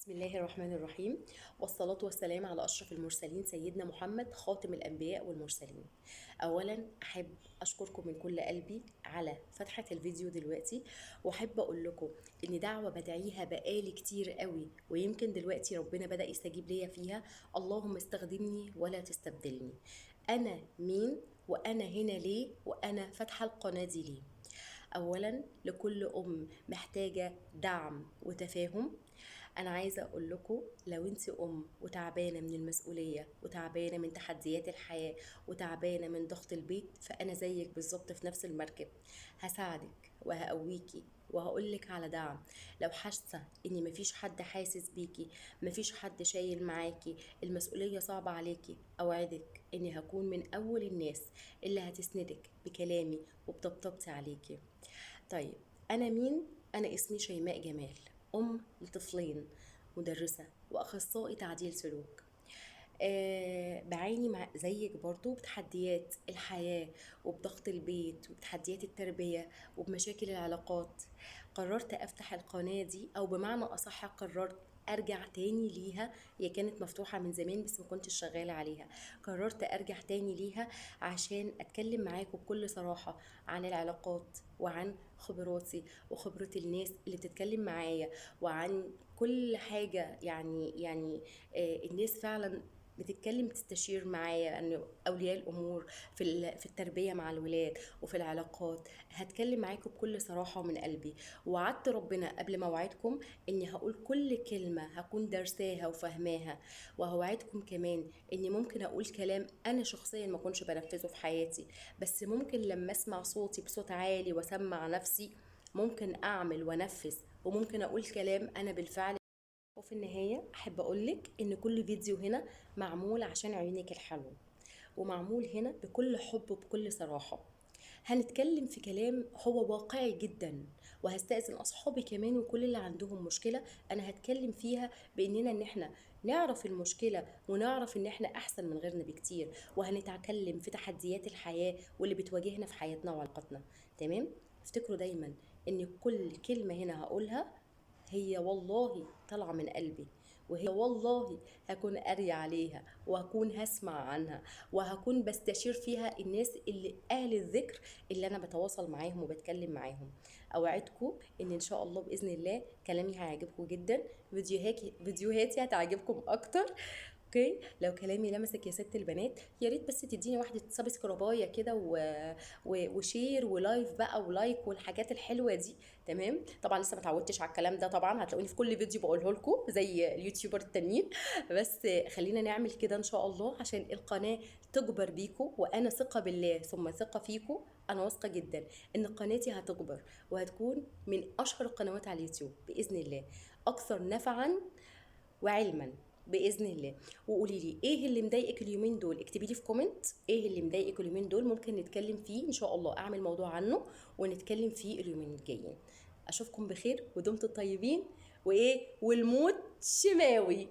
بسم الله الرحمن الرحيم، والصلاة والسلام على أشرف المرسلين سيدنا محمد خاتم الأنبياء والمرسلين. أولا أحب أشكركم من كل قلبي على فتحة الفيديو دلوقتي، وأحب أقول لكم إن دعوة بدعيها بقالي كتير قوي، ويمكن دلوقتي ربنا بدأ يستجيب ليا فيها. اللهم استخدمني ولا تستبدلني. أنا مين وأنا هنا ليه وأنا فاتحة القناة دي ليه؟ أولا لكل أم محتاجة دعم وتفاهم، أنا عايزة أقول لكم لو أنت أم وتعبانة من المسؤولية وتعبانة من تحديات الحياة وتعبانة من ضغط البيت، فأنا زيك بالظبط في نفس المركب. هساعدك وهقويكي وهقولك على دعم. لو حاسة إن مفيش حد حاسس بيكي، مفيش حد شايل معاكي، المسؤولية صعبة عليكي، أوعدك إني هكون من أول الناس اللي هتسندك بكلامي وبطبطبتي عليكي. طيب أنا مين؟ أنا اسمي شيماء جمال، أم لطفلين، مدرسة وأخصائي تعديل سلوك. بعاني مع زيك برضو بتحديات الحياة وبضغط البيت وبتحديات التربية وبمشاكل العلاقات. قررت أفتح القناة دي، أو بمعنى أصح قررت أرجع تاني ليها. هي كانت مفتوحة من زمان بس ما كنتش شغالة عليها. قررت أرجع تاني ليها عشان أتكلم معاكم بكل صراحة عن العلاقات وعن خبراتي وخبرة الناس اللي بتتكلم معايا وعن كل حاجة. يعني الناس فعلا بتتكلم تستشير معايا، ان اولياء الامور في التربية مع الولاد وفي العلاقات. هتكلم معاكم بكل صراحة ومن قلبي. وعدت ربنا قبل ما اوعدكم اني هقول كل كلمة هكون درساها وفهماها، وهوعدكم كمان اني ممكن اقول كلام انا شخصيا ما كنتش بنفذه في حياتي، بس ممكن لما اسمع صوتي بصوت عالي واسمع نفسي ممكن اعمل وانفذ، وممكن اقول كلام انا بالفعل. وفي النهاية أحب أقولك إن كل فيديو هنا معمول عشان عيونك الحلوة، ومعمول هنا بكل حب وبكل صراحة. هنتكلم في كلام هو واقعي جدا، وهستأذن أصحابي كمان وكل اللي عندهم مشكلة أنا هتكلم فيها بإننا إن إحنا نعرف المشكلة ونعرف إن إحنا أحسن من غيرنا بكتير، وهنتكلم في تحديات الحياة واللي بتواجهنا في حياتنا وعلاقاتنا. تمام؟ افتكروا دايما إن كل كلمة هنا هقولها هي والله طالعة من قلبي، وهي والله هكون قارية عليها وهكون هسمع عنها وهكون بستشير فيها الناس اللي أهل الذكر اللي أنا بتواصل معاهم وبتكلم معاهم. أوعدكم إن شاء الله بإذن الله كلامي هيعجبكم جدا، فيديوهاتي هتعجبكم أكتر. okay، لو كلامي لمسك يا ست البنات يا ريت بس تديني واحدة subscribe ايه كده و share و live بقى و like والحاجات الحلوة دي. تمام؟ طبعا لسه ما اتعودتش على الكلام ده، طبعا هتلاقوني في كل فيديو بقوله لكم زي ال YouTuber التانيين، بس خلينا نعمل كده ان شاء الله عشان القناة تكبر بيكم. وانا ثقة بالله ثم ثقة فيكم، انا واثقة جدا ان قناتي هتكبر وهتكون من اشهر القنوات على اليوتيوب باذن الله، اكثر نفعا وعلما باذن الله. وقولي لي ايه اللي مضايقك اليومين دول، اكتبي لي في comment ايه اللي مضايقك اليومين دول، ممكن نتكلم فيه ان شاء الله، اعمل موضوع عنه ونتكلم فيه اليومين الجايين. اشوفكم بخير ودمتم طيبين، وايه والموت شماوي.